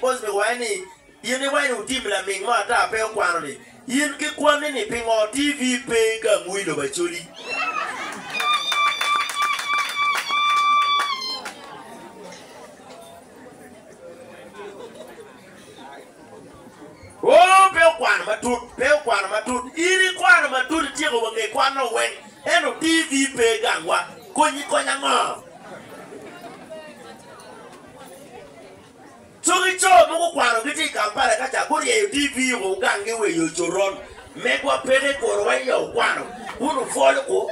Cosmic owaco ni in iwaco ni wutim laming mo ata pe okwano ni in ki kwanni ni pingo TV pe gangwu i lobo Acholi? Oo pe okwano matut, pe okwano matut. In ikwano matut ityeko wa nge kwanno weng ento TV pe gangwa konyi kony ango? Cogi co mogo okwano gitye i Kampala ka ca guryeyo TV o ganggi wa i yo coron megwa peke kuro wa iya okwano wun wupwolo ku.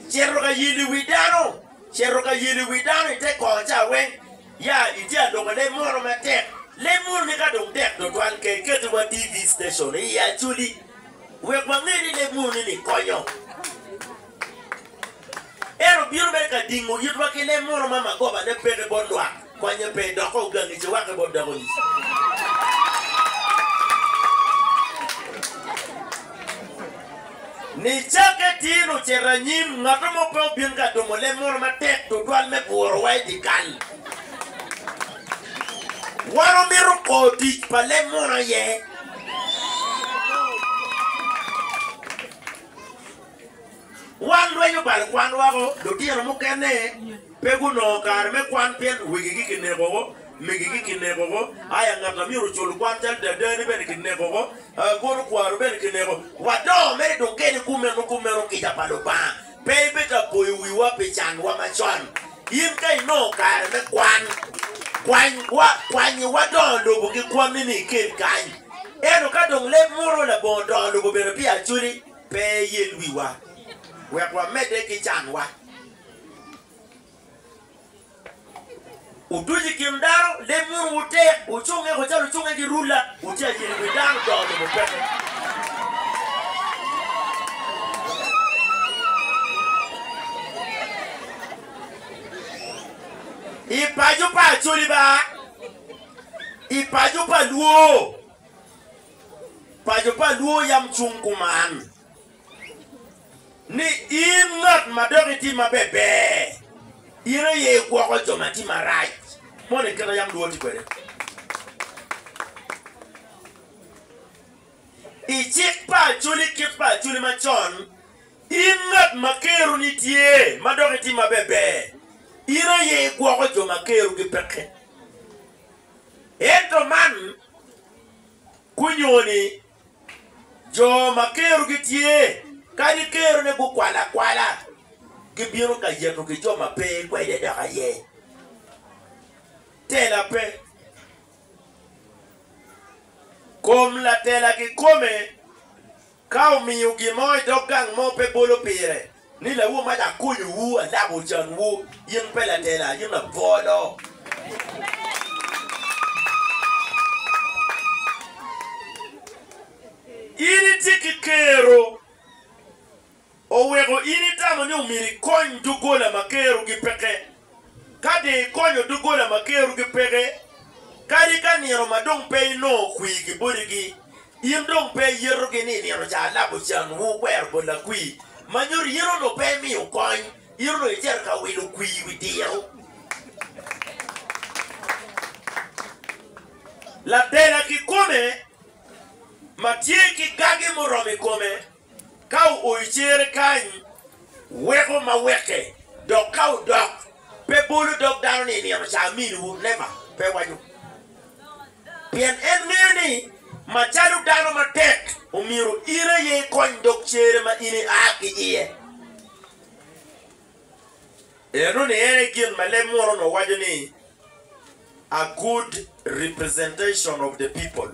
Cito ka yelo i wi dano, cito ka yelo i wi dano i te kongo ca weng ya itye aloko leb muno matek leb muno ni ka dong tek tutwal ke iketi wa TV station i Acholi. Wek wange ni leb munu-ni konyo. En obino mere ka dingo itwa ki leb munu ma magobane peke bot lwak, konye pe, dok ogangi ci wakke bot dakoni. Nicakke tin ocito anyim, ngat mo pe obin ka dumo leb munu matek tutwal me burowa i dyekal. Wan wamito kor tic pa leb munu aye. Wan lweny obalo kwan woko, lutino mukene pe gunongo kare me kwan pien wegigi kineko, megigi kineko, aya ngat ma myero ocul kwan calo dadani bene kineko, kono kwaro bene kineko. Wadongo mere dong kede kumeno kumeno kica pa Lubanga. Pe ibed ka poyo wiwa pi canwa macon. In ka inongo kare me kwan, kwanyiwa dongo lobo ki kwanni ni ikel kany. Ento ka dong leb muno labongo dongo lobo bene pi Acholi, pe iyel wiwa. Wek wamedde ki canwa. Wutuc i kin dano, leb muno wutek, wucunge ko calo wucunge ki rula, wutye ayelo wi dano dongo lobo peke. I paco pa Acholi ba, i paco pa Lwo, paco pa Lwo yam cung kuman. Ni in ngat ma dok itye maber ber, in aye igwoko jo ma tye marac. Mono i kit ma yam lwor tye kwede. I cik pa Acholi, kit pa Acholi macon, in ngat ma keroni tye ma dok itye maber ber, in aye igwoko jo ma kerogi peke. Ento man kunyo-ni Jo ma kerogi tye, kadi kerone gukwalo akwala, gibino ka yeto ki jo ma pe kwede dok aye. Tela pe. Kom latela kikome ka omiyo gin mo i dog gang mo pe bolo pire. Ni lawu mac akonyowu, alabo canwu, in pe latela, in labolo. In itye ki kero, oweko in itamo ni omyero ikony doggola ma kerogi peke. Ka dong ikonyo doggola ma kerogi peke, kadi ka nino ma dong pe inongo kwir ki bodigi, in dong pe iyetogi ni i nino ca alabo canwu kwero bot lakwir, ma nyuto in onongo pe imiyo kony, in onongo icito ka wilo kwir i wi diro. Latela kikome ma tye ki gagi muromo i kome Ka oo i cere kany, weko ma weke, dok ka odok, pe bolo dog dano ni i nino ca aminiwu, never, pe waco. Pien en ngeyo ni macalo dano matek, omyero in aye ikony dog cere ma in ia ki iye. Enoni en aye gin ma leb muno onongo waco ni, A good representation of the people.